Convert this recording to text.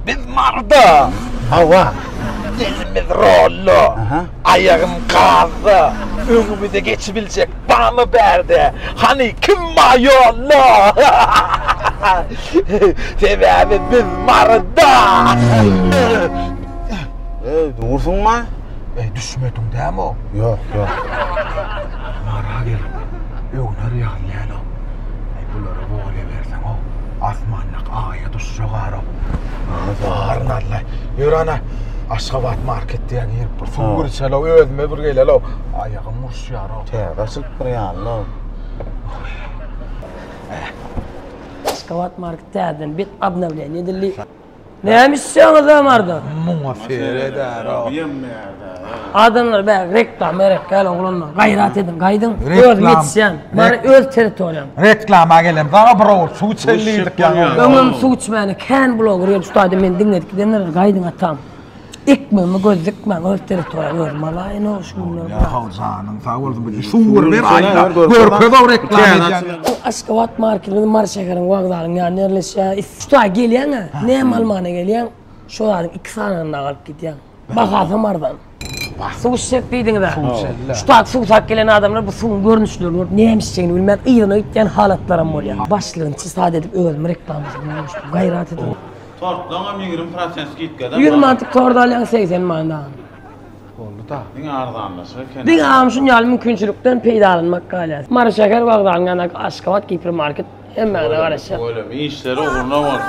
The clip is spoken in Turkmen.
Biz Maryda. Hawa. Elimiz rollo. Aýagym gazda. Öňümize geçibiljek barmy bärde? Hany kim bar ýolda? Sebäbi biz Maryda. Eý, dursuňmy? Eý, düşmediň dämi? Ýok, ýok. Mara gelip, öwner ýaly däl-ow. Eý, bulara bolýa berseň-ow, asmandaky aýa duşjak ar-ow. Baryn Alla. Ýör ana, Aşgabat market diýen girip bir suw bir içeli-ow, özüme bir geleli-ow. Aýagym uruşýar-ow. Täze açylypdyr ýaly-ow. Aşgabat market täzeden bet obnowleniýe edildi. Näme içýäňiz Amarda? Muňa seredäro. Adamlar bä reklama gerek däl oglanlar. Gaýrat ediň, gaýdyň. Özüm ýetişýän. Mary öz territoriýam. Reklama gelen saňa bir owurt suw içeli diýdik ýaňy. Öňem suw içmäne kän bloger gelip şu taýda meni diňledik gidenler gaýdyň atam. Ekmegime göz dikmäň öz territoriýam özüm alaýyn o şu günler. Ýa how janyň sag bolsun bir suw bir ber aýda. Görkez o reklama edýän. Aşgabat marketimiz Mary şäheriniň wokzalynyň ýanynda ýerleşýär. Şu taýa gelýäň-ä, näme almana gelýäň, şo zadyň iki sanyny dagy alyp gidýäň. Bahasam arzan. Suw içjek diýdiňiz-ä. Şu taýda suw salyp gelen adamlar bu suwuň görnüşlerini görüp, näme içjegini bilmän yzyna gitýän halatlaram bolýar. Başlygyny çysat edip özüm reklamasyny goşdum. Gaýrat ediň. Tortlaňam 20 prosent skidkada. 100 manatlyk tort alýaň 80 manada. Boldy-da. Diňe arzanlaşyk eken. Diňe agam şun ýaly mümkinçilikden peýdalanmak galýar. Mary şäher wokzalynyň ýanyndaky Aşgabat gipermarket Hemmäňize garaşýas. Tüweleme işleri ugruna bolsun.